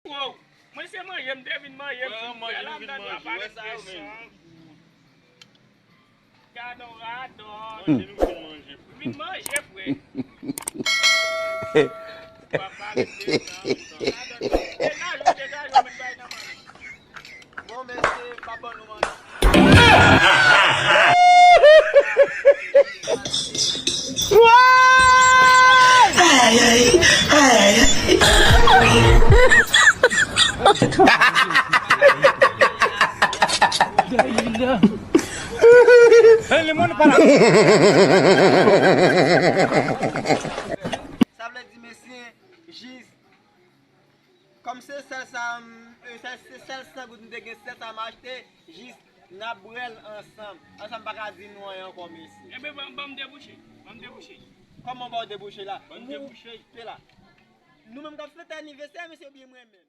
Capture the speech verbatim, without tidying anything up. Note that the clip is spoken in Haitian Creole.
Wow. Mwen se manje, m te vin manje, m fin fè la, m ta di apa de presyon. Gade yon radòt. Manje nou vin manje, frè. Vin manje, frè. Papa, vin manje. Degaje w, degaje w, met bay nan manje. Bon, mesye, pa ban nou manje. Sa vle di, mesye, jis Kòm se sèl sa, m, e, sèl, se sèl san goud m te gen, sèl sa m achte, jis n ap bwè l ansanm. Ansanm pa ka di nou anyen ankò, mesye. Ebyen, ban, ban m debouche. Ban m debouche. Kòman ba w debouche la? Ban m debouche. Pe la. Nou menm k ap fete anivèsè, mesye, oubyen mwen menm?